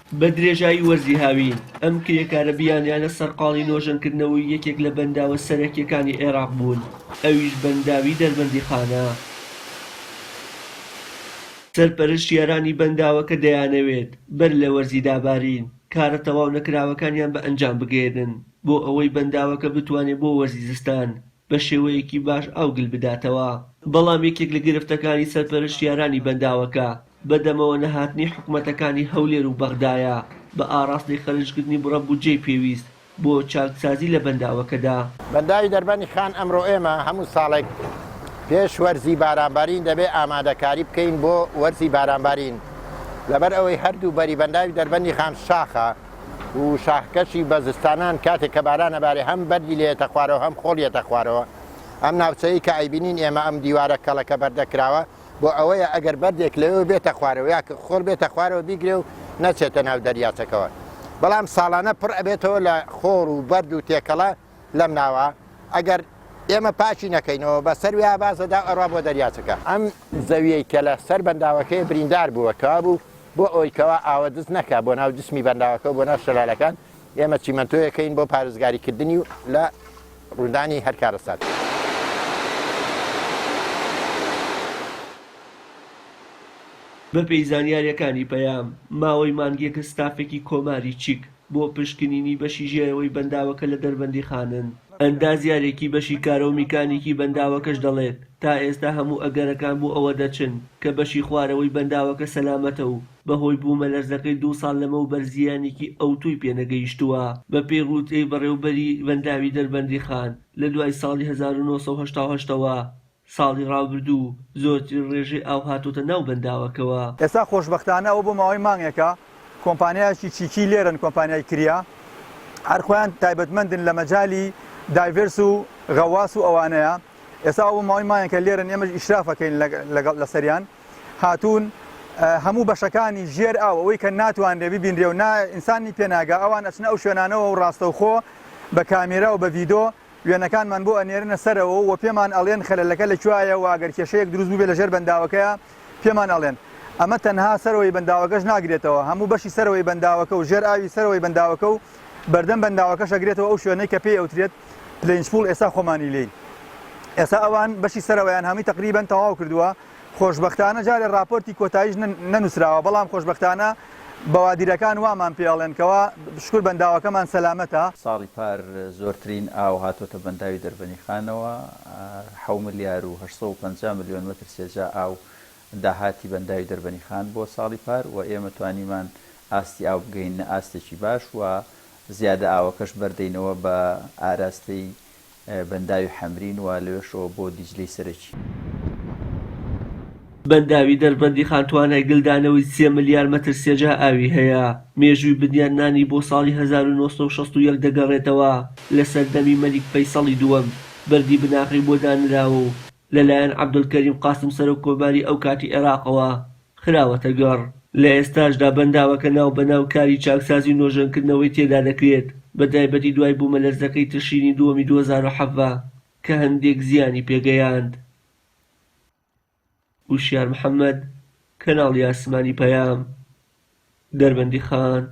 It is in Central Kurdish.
بە درێژایی وەرزی هاوین، ئەم کرێکارە بیانیانە سەرقاڵی نۆژەنکردنەوەی یەکێک لە بەنداوە سەرەکییەکانی عێراق بوون، ئەویش بەنداوی دەربەندیخانە. سەرپەرشتیارانی بەنداوەکە دەیانەوێت بەر لە وەرزی دابارین، کارە تەواو نەکراوەکانیان بە ئەنجام بگەیەنن، بۆ ئەوەی بەنداوەکە بتوانێت بۆ وەرزی زستان بە شێوەیەکی باش ئاو گل بداتەوە. بەڵام یەکێک لە گرفتەکانی سەرپەرشتیارانی بەنداوەکە، بەدەمەوە نەهاتنی حکومەتەکانی هەولێر و بەغدایە بە ئاڕاستەی خەرجکردنی بڕە بودجەی پێویست بۆ چاکسازی لە بەنداوەکەدا. بەنداوی دەربەندی خان ئەمڕۆ ئێمە هەموو ساڵێک پێش وەرزی بارانبارین دەبێ ئامادەکاری بکەین بۆ وەرزی بارانبارین لەبەر ئەوەی هەردوو بەری بەنداوی دەربەندی خان شاخە و شاخەکەشی بە زستانان کاتێک کە باران ئەبارێ هەم بەردی لێیەتە خوارەوە هەم خۆڵ یەتە خوارەوە ئەم ناوچەی کە ئەیبینین ئێمە ئەم دیوارە کەڵەکە بەردە کراوە بۆ ئەوەیە ئەگەر بەردێک لەوێ بێتە خوارەوە یا خۆڵ بێتە خوارەوە بیگرێ و نەچێتە ناو دەریاچەکەوە بەڵام ساڵانە پڕ ئەبێتەوە لە خۆڵ و بەرد و تێکەڵە لەم ناوە ئەگەر ئێمە پاکی نەکەینەوە بە سەر ویا بازەدا ئەڕوا بۆ دەریاچەکە ئەم زەویەی کە لە سەر بەنداوەکەی بریندار بووە کەوابوو بۆ ئەوەی کەوا ئاوە دز نەکا بۆ ناو جسمی بەنداوەکە و بۆ ناو شەلالەکان ئێمە چیمەنتۆیەکەین بۆ پارێزگاریکردنی و لە ڕوودانی هەر کارەسات. بەپێی زانیارییەکانی پەیام، ماوەی مانگێکە ستافێکی کۆماری چیک بۆ پشکنینی بەشی ژێرەوەی بەنداوەکە لە دەربەندیخانن. ئەندازیارێکی بەشی کارۆمیکانیکی بەنداوەکەش دەڵێت، تا ئێستا هەموو ئەگەرەکان بۆ ئەوە دەچن کە بەشی خوارەوەی بەنداوەکە سەلامەتە و بەهۆی بوومەلەرزەکەی دوو ساڵ لەمەوبەر زیانێکی ئەوتۆی پێنەگەیشتووە. بەپێی وتەی بەڕێوبەری بەنداوی دەربەندیخان، لە دوای ساڵی 1988 ەوە ساڵی ڕابردوو زۆرترین ڕێژەی ئاو هاتۆتە ناو بەنداوەکەوە. ئێستا خۆشبەختانە ئەوە بۆ ماوەی مانگێکە کۆمپانیایەکی چیکی لێرەن کۆمپانیای کریا هەر خۆیان تایبەتمەندن لە مەجالی divers و غەواس و ئەوانەیە ئێستا ئەوە بۆ ماوەی مانگێکە لێرەن ئێمەش ئیشرافەکەین لەگەڵ لەسەریان هاتوون هەموو بەشەکانی ژێر ئاو ئەوەی کە ناتوانرێ ببینرێ و نا ئینسانی پێناگا ئەوان ئەچنە ئەو شوێنانەوە و ڕاستەوخۆ بە کامێرا و بە ڤیدۆ وێنەکانمان بۆ ئەنێرنە سەرەوە و پێمان ئەڵێن خەلەلەکە لە کوایە و ئەگەر کێشەیەک دروست بووبێ لە ژێر بەنداوەکەیا پێمان ئەڵێن. ئەمە تەنها سەرەوەی بەنداوەکەش ناگرێتەوە، هەموو بەشی سەرەوەی بەنداوەکە و ژێر ئاوی سەرەوەی بەنداوەکە و بەردەم بەنداوەکەش ئەگرێتەوە ئەو شوێنەی کە پێی ئەوترێت plunge pool ئێستا خۆمانی لێین. ئێستا ئەوان بەشی سەرەوەیان هەمووی تەقریبەن تەواو کردووە. خۆشبەختانە جارێ ڕاپۆرتی کۆتاییش نەنووسراوە، بەڵام خۆشبەختانە بەوادیرەکان وامان پێ ئەڵێن کەوا شوکر بەنداوەکەمان سەلامەتە. ساڵی پار زۆرترین ئاو هاتۆتە بەنداوی دەربەنیخانەوە، حەو ملیار و 850 ملیۆن مەتر سێجا ئاو داهاتی بەنداوی دەربەنیخان بووە ساڵی پار و ئێمە توانیمان ئاستی ئاو بگەیننە ئاستێکی باش و زیادە ئاوەکەش بەردەینەوە بە ئاراستەی بەنداوی حەمرین و لەوێشەوە بۆ دیجلەی سەرەکی. بەنداوی دەربەندیخان توانای گلدانەوەی سێ ملیار مەتر سێجا ئاوی هەیە، مێژووی بنیادنانی بۆ ساڵی 1961 دەگەڕێتەوە، لە سەردەمی مەلیک فەیسەڵی دووەم بەردی بناغەی بۆ دانراوە و لەلایەن عەبدولکەریم قاسم سەرۆک کۆماری ئەوکاتی عێراقەوە خراوەتە گەڕ. لە ئێستاشدا بەنداوەکە ناو بە ناو کاری چاکسازی و نۆژەنکردنەوەی تێدا دەکرێت، بە تایبەتی دوای بوومەلەرزەکەی تشرینی دووەمی 2017 کە هەندێک زیانی پێگەیاند. وشیار محەمەد، کەناڵی ئاسمانی پەیام، دەربەندیخان.